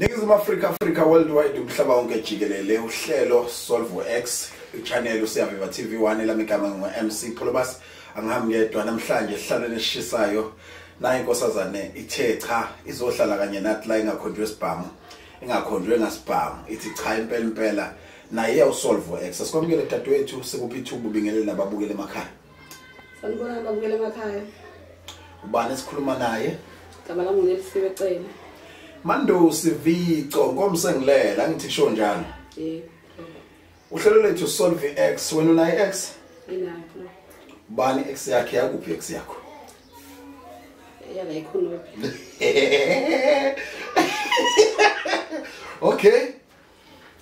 Ningizimu Afrika, Africa worldwide, umhlaba wonke jikelele, uhlelo Solve X, channel uSiyaviva TV1, lami igama ngu-MC Pholobas. Angihambi ngedwa namhlanje esihlalweni esishisayo. Nayi inkosazane ithe cha izohlala kanye nathi la, ingakhonjwe isibhamu, ingakhonjwe ngasibhamu, ithi cha impela impela naye uSolve X. Asikwamukele dadewethu, sikuphi ithuba ubingelele nababukele emakhaya. Sanibona babukele emakhaya. Ubani esikhuluma naye? Igama lami nguNelisiwe Cele. Mando Sivico ngomsengilela ngithi kusho njalo. Yebo. Uhlelo lethu Solve X, wena unayo X? Inayo. Ubani X yakhe, yakuphi X yakho? Yala ikhonophi. Okay.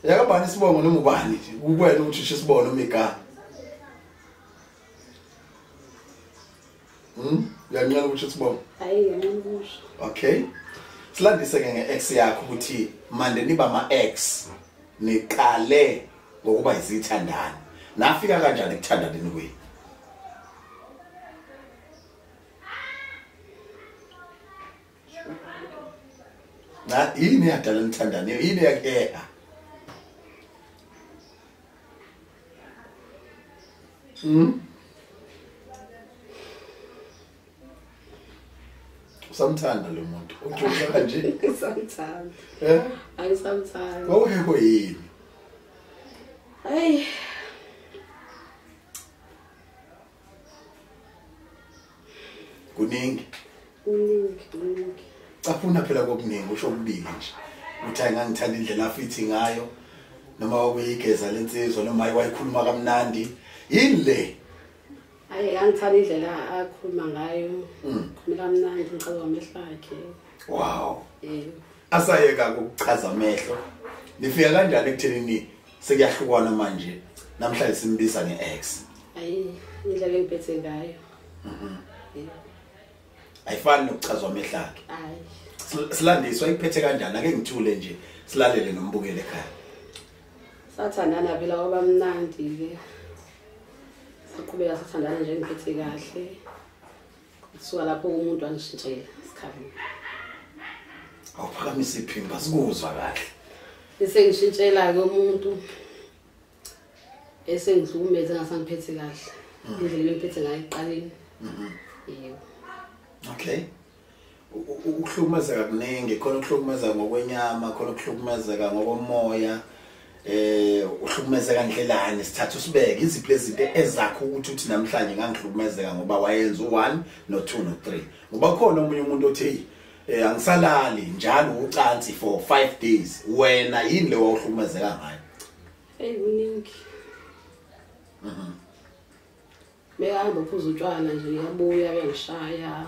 Yakabani isibongo noma ubani? Kukwena ukuthi usho isibongo noma igama. Uyanqena ukuthi isibongo? Hayi, ngiyanqena ukusho. Okay. Silandise ke nge-ex yakho ukuthi mande niba ama-ex niqale ngokuba izithandani. Nafika kanjani ekuthandaneni kwenu? Na yini yadala nithandane? Yini yakuheha? Usamthanda lo muntu? Ujola kanje? Ngisamthanda. Eh? Angisamthanda. Wawuhehwe yini? Hayi. Kuningi. Kuningi, kuningi. Caphuna phela kokuningi, usho okubili nje. Uthi ayingangithanda indlela afithi ngayo, noma kwakuyigeza lensizwa, noma wayekhuluma kamnandi. Yini le? Hayi, angithanda indlela akhuluma ngayo. Khuluma kamnandi, ngichaza amehlo akhe. Wow. Yebo. Asayeka ukuchaza amehlo. Nifika kanjani ekuthenini sekuyahlukwana manje? Namhlanje simbiza nge-ex. Hayi, indlela engiphethe ngayo. Ayifani nokuchazwa amehlo akhe. Hayi. Silandiswa iphethe kanjani? Ake ngithule nje silalele nombukele ekhaya. Sathandana phela kwaba mnandi ke. Saqhubeka sathandana nje ngiphethe kahle. Kusuka lapho umuntu angishintshela isikhathi. Awuphakamisa iphimbo sikuzwa kahle. Esengishintshela ke umuntu esengihlukumeze ngasangiphethe kahle. Indlela engiphethe ngayo ekuqaleni. Yebo. Okay. Ukuhlukumezeka kuningi, khona ukuhlukumezeka ngokwenyama, khona ukuhlukumezeka ngokomoya. Uhlukumezeka ndlelani? Sithatha usibeke iziphi lezinto ezakho ukuthi uthi namhlanje ngangihlukumezeka ngoba wayenza u1 no2 no3. Ngoba khona omunye umuntu othi angisalali njalo ucansi for 5 days. Wena yini le wawuhlukumezeka ngayo? Hey, kuningi. Bekahamba uphuza utshwala nje, uyabuya uyangishaya.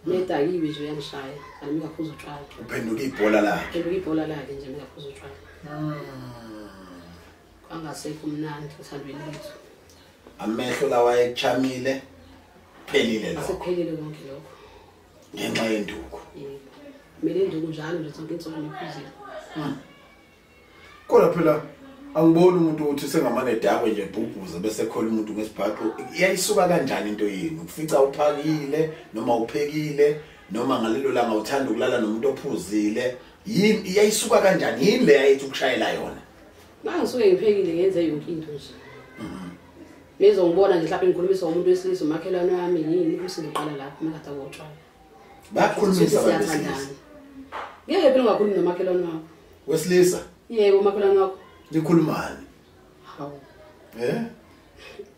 Medakiwe nje uyangishaya, kanti ngaphuza utshwala. Uphenduka ibhola lakhe. Uphenduka ibhola lakhe nje ngaphuza utshwala. Kwangasekho mnandi othandweni lethu. Amehlo lawa ayechamile, phelile lokho. Sekuphelile konke lokho. Ngenxa yenduku. Yebo. Kumele induku njalo nje zonke insuku ngiphuzile. Kodwa phela angiboni umuntu ukuthi sengamane dakwe nje bhubhuza bese khola umuntu ngesibhaxo. Iyayisuka kanjani into yenu? Ufica uphakile noma uphekile noma ngalelo langa uthanda ukulala nomuntu ophuzile. Yini iyayisuka kanjani? Yini le ayithi ukushayela yona? Mangisuke ngiphekile ngenze yonke into nje. Bezongibona nje mhlawumbe ngikhulumiswa umuntu wesilisa umakhelwane wami yini usingiqala lapho makade akotshwala. Bakhulumisa abantu besilisa. Ngeke phela ungakhulumi nomakhelwane wakho. Wesilisa? Yebo, umakhelwane wakho. Nikhulumani? Hawu.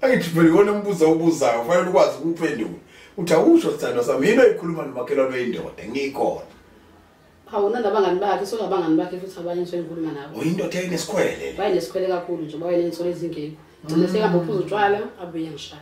Angithi phela iwona umbuzo obuzayo, ufanele ukwazi ukuphendula. Uthi awusho sithandwa sami, yini oyikhuluma nomakhelwane weyindoda? Ngikhona. Hawu, nabangani bakhe, so abangani bakhe futhi abanye nje ngikhuluma nabo. Uyindoda enesikhwele le. Wayenesikhwele kakhulu nje, wayenensolo ezingekho. Gcina sekahamba uphuza utshwala, abuye ngishaya.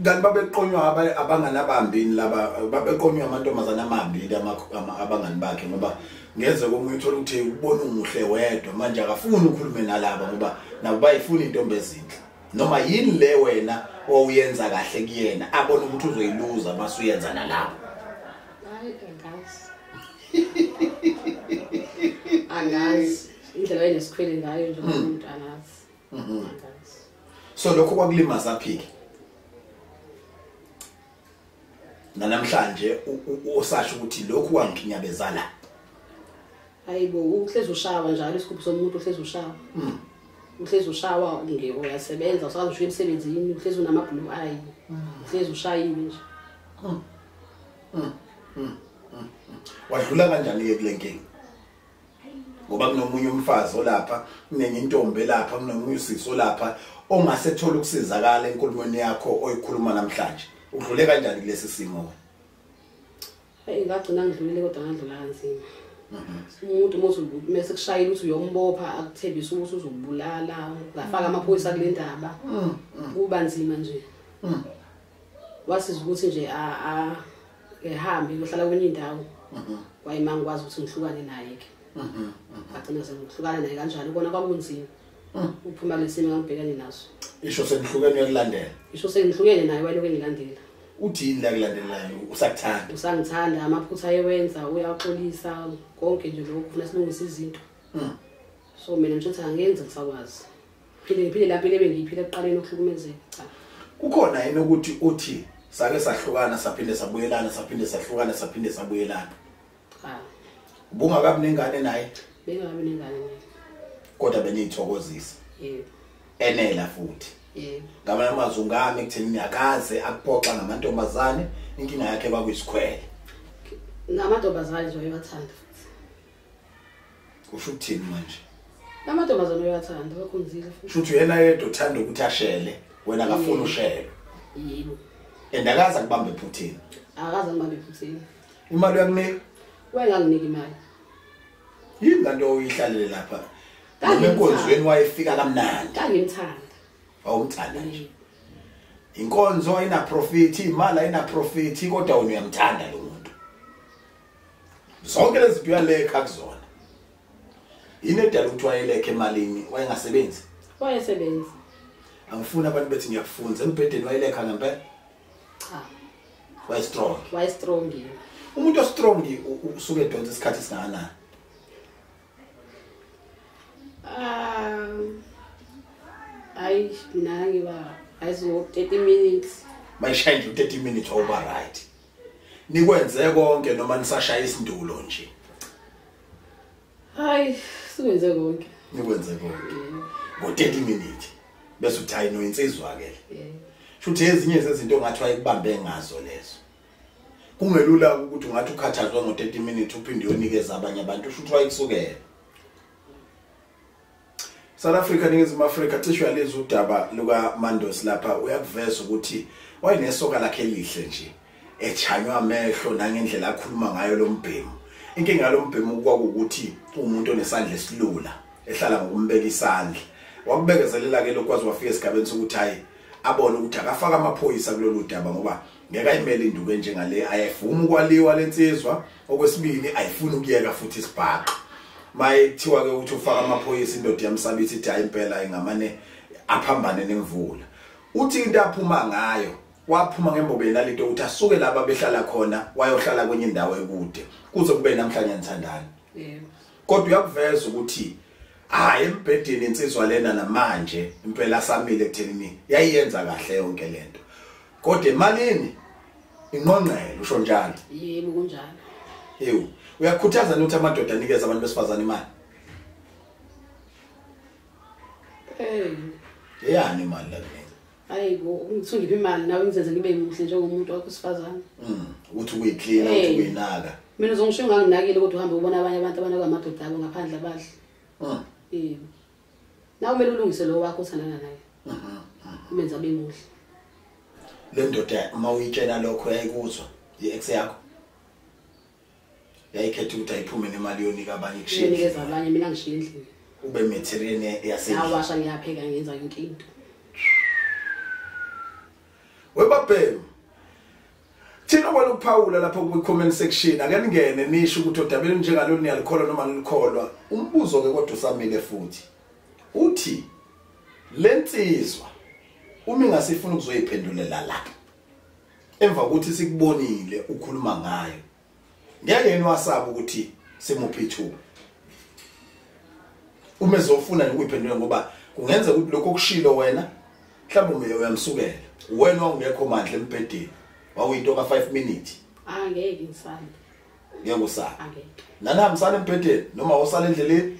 Kanti babeqonywa abangani abambini laba, babeqonywa amantombazana amabili abangani bakhe, ngoba ngeze komunye uthola ukuthi ubona umuhle wedwa manje akafuni ukukhuluma nalaba ngoba nabo bayifuna intombi ezinhle. Noma yini le wena owuyenza kahle kuyena abona ukuthi uzoyiluza mase uyenza nalabo. Hayi, angazi. Angazi indlela wayenesikhwele ngayo nje umuntu, angazi. Angazi. So lokho kwakulimaza phi? Namhlanje osasho ukuthi lokhu wangikhinyabezala. Hayibo, uhlezi ushawa njalo isigubhu somuntu, uhlezi ushawa. Uhlezi ushawa uyasebenza, usazi usho emsebenzini, uhlezi unama blue eye. Uhlezi ushayiwe nje. Wadlula kanjani ke kule nkinga? Ngoba kunomunye umfazi olapha, kunenye intombi lapha, kunomunye usisi olapha ongasethola ukusizakala enkulumweni yakho oyikhuluma namhlanje. Udlule kanjani kulesi simo? Hey, ngagcina ngidlulile kodwa ngadlula kanzima. Umuntu mase kushayela ukuthi uyombopha akuthembisa ukuthi uzobulala, ngafaka amaphoyisa kule ndaba. Kuba nzima nje. Wasiza ukuthi nje ehambe uyohlala kwenye indawo. Wayema ngikwazi ukuthi ngihlukane naye ke. Ngagcina sengihlukana naye kanjalo, kona kwakunzima. Uphuma lesimo ngangibhekane naso. Isho senihlukene uyakulandela. Isho sengihlukene naye wayelokhu engilandela. Uthini la kulandelayo? Usakuthanda? Usangithanda, amaphutha ayewenza uyaxolisa konke nje lokhu, ufuna silungise izinto. So mina nje angenzi ngisakwazi. Phile ngiphile lapho ebengiyiphila ekuqaleni ukuhlukumezeka. Cha. Kukhona yini ukuthi uthi sake sahlukana saphinde sabuyelana saphinde sahlukana saphinde sabuyelana? Cha. Ubungakabi nengane naye? Bengakabi nengane naye. Kodwa beniyithokozisa. Yebo. Enela futhi. Yebo. Ngamanye amazwi ungami ekutheni akaze akuphoxa ngamantombazane, inkinga yakhe kwakuyisikhwele. Namantombazane nje uyabathanda futhi. Kusho ukuthini manje? Namantombazane uyabathanda, bakhonzile futhi. Kusho ukuthi yena yedwa uthanda ukuthi ashele, wena akafuni ushele. Yebo. And akaze akubambe ephuthini. Akaze angibambe ephuthini. Imali uyakunika? Wayenganginiki imali. Yini kanti oyihlalele lapha? Noma enkonzweni wayefika kamnandi. Ngangimthanda. Awumthanda nje. Inkonzo ayina profit, imali ayina profit, kodwa wena uyamthanda lo muntu. Zonke lezi zinto uyalekha kuzona. Yini edala ukuthi wayelekha emalini, wayengasebenzi? Wayesebenza. Angifuni abantu bethi ngiyakufunza, embhedeni wayelekha ngempela? Cha. Waye strong. Waye strong. Umuntu o strong usuke edonsa isikhathi singakanani? Hayi mina ngiba ayizo 30 minutes. Mayishaya nje 30 minutes over right. Nikwenze konke noma nisashaya isindulo nje? Hayi sikwenze konke. Nikwenze konke. Ngo 30 minutes bese uthi hayi no insizwa ke. Yebo. Shuthi ezinye zezinto ongathi wayekubambe ngazo lezo. Kungelula ukuthi ungathi ukhathazwe ngo 30 minutes uphinde uyonikeza abanye abantu, shuthi wayekusukela. South Africa, Ningizimu Afrika, cishe uyalizwa udaba luka Mandosi lapha, uyakuveza ukuthi wayenesoka lakhe elihle nje echanywa amehlo nangendlela akhuluma ngayo lo mbhemu. Inkinga yalo mbhemu kwakuwukuthi umuntu onesandla esilula ehlala ngokumbeka isandla. Wakubekezelela ke lokwazi wafika esigabeni sokuthi hayi abone ukuthi akafaka amaphoyisa kulolu daba ngoba ngeke ayimele induku enjengale, ayifuni ukwaliwa lensizwa, okwesibili ayifuni ukuyeka futhi isibhaqa. Maye kuthiwa ke ukuthi ufaka amaphoyisa indoda yamsabithi ithi hayi impela ingamane aphambane nemvula. Uthi into aphuma ngayo, waphuma ngembobeni nalento ukuthi asuke laba behlala khona wayohlala kwenye indawo ekude kuze kube namhlanje nithandana. Yebo. Kodwa uyakuveza ukuthi hayi embhedeni insizwa lena namanje impela samile ekuthenini yayiyenza kahle yonke lento. Kodwa emalini inqonqela usho njalo. Yebo kunjalo. Yebo. Uyakhuthaza ukuthi amadoda anikeze abantu besifazane imali? Eyani imali la mina? Hayibo, ngithu ngiphi imali nawe ngizenze ngibe muhle njengomuntu wakho sifazane. Uthi ukuyiclean, uthi ukuyinaka. Mina uzongisho nganginakile kodwa uhambe ubona abanye abantu abanaka amadoda abo ngaphandle abahle. Yebo. Nawe kumele ulungise lo wakho othandana naye. Umenze abe muhle. Le ndoda uma uyitshela lokho yayikuzwa, i-ex yakho. Yayikhetha ukuthi ayiphume nemali yonika abanye kushiye. Unikeza abanye mina ngishiye endlini. Ube material yasendlini. Ngawasha ngiyapheka ngenza yonke into. Webabhemu. Thina kwalokuphawula lapho ku comment section ake ningene nisho ukuthi odabeni njengalolu niyalikholwa noma nilikholwa. Umbuzo ke kodwa usamile futhi. Uthi lensizwa uma ingasifuna ukuzoyiphendulela la emva kokuthi sikubonile ukhuluma ngayo, ngeke yena wasaba ukuthi simuphi ithuba uma ezofuna ukuyiphendula, ngoba kungenzeka ukuthi lokho okushilo wena mhlawumbe uyamsukela wena ungekho mandla embhedeni, Wawuyinto ka 5 minutes. Angeke ngisale. Ngeke usale. Angeke. Nanihambisana embhedeni noma usale endleleni?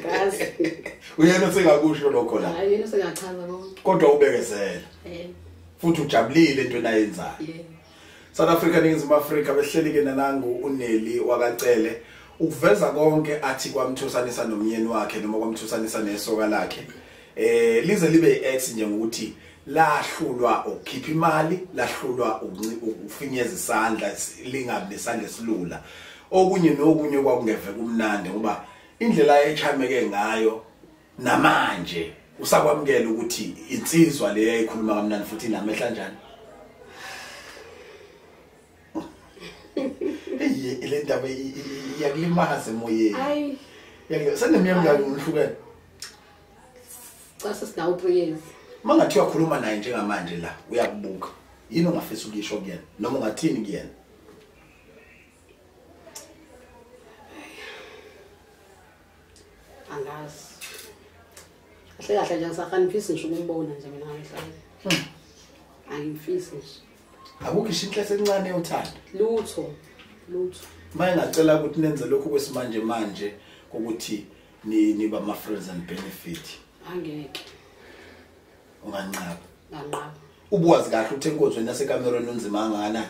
Gazi. Uyena sengakusho lokho la. Hayi yena sengachaza konke. Kodwa ubekezela. Futhi ujabulile entweni ayenzayo. Yebo. South Africa, Ningizimu Afrika, behleli ke nanangu uNelly wakaCele ukuveza konke athi kwamthusanisa nomyeni wakhe noma kwamthusanisa nesoka lakhe. Lize libe ex nje ngokuthi lahlulwa ukukhipha imali, lahlulwa ukufinyeza isandla, lingabi nesandla esilula. Okunye nokunye kwakungeve kumnandi ngoba indlela echameke ngayo namanje usakwamukela ukuthi insizwa le yayikhuluma kamnandi futhi inamehla kanjani. Hey, le ndaba iyakulimaza emoyeni. Hayi. Seneminyaka mingaki nihlukene? Cha, sesinawo 3 years. Mangathi uyakhuluma naye njengamanje la, uyakubuka. Yini ongafisa ukuyisho kuyena noma ungathini kuyena? Angazi. Kahle kahle nje ngisakhanifisi ngisho ukumbona nje mina ngamhlanje. Angimfisi nje. Akukho inhlese encane yothando. Lutho. Lutho. Maye ngacela ukuthi nenze lokhu kwesimanje manje ukuthi niba ama friends and benefit. Angeke. Unganqaba. Nganqaba. Ubuwazi kahle ukuthi enkonzweni yasekamerweni unzima kangakanani.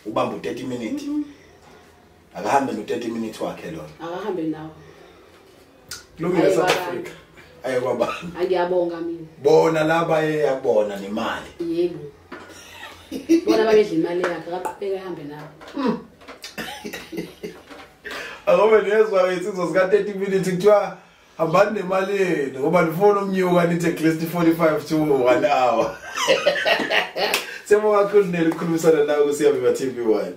Ubamba u30 minutes. Akahambe no30 minutes wakhe lona. Akahambe nawo. Kulungile South Africa. Aye kwabani. Angiyabonga mina. Bona laba eyabona nemali. Yebo. Bona babedla imali yakhe akaqhubeka ehambe nawo. Akobe niyezwa insizwa zika 30 minutes kuthiwa hambani nemali yenu ngoba nifuna umnyuka nithi at least 45 to 1 hour. Siyabonga kakhulu Nelly ukukhulumisana nawe kuSiyaviva TV1.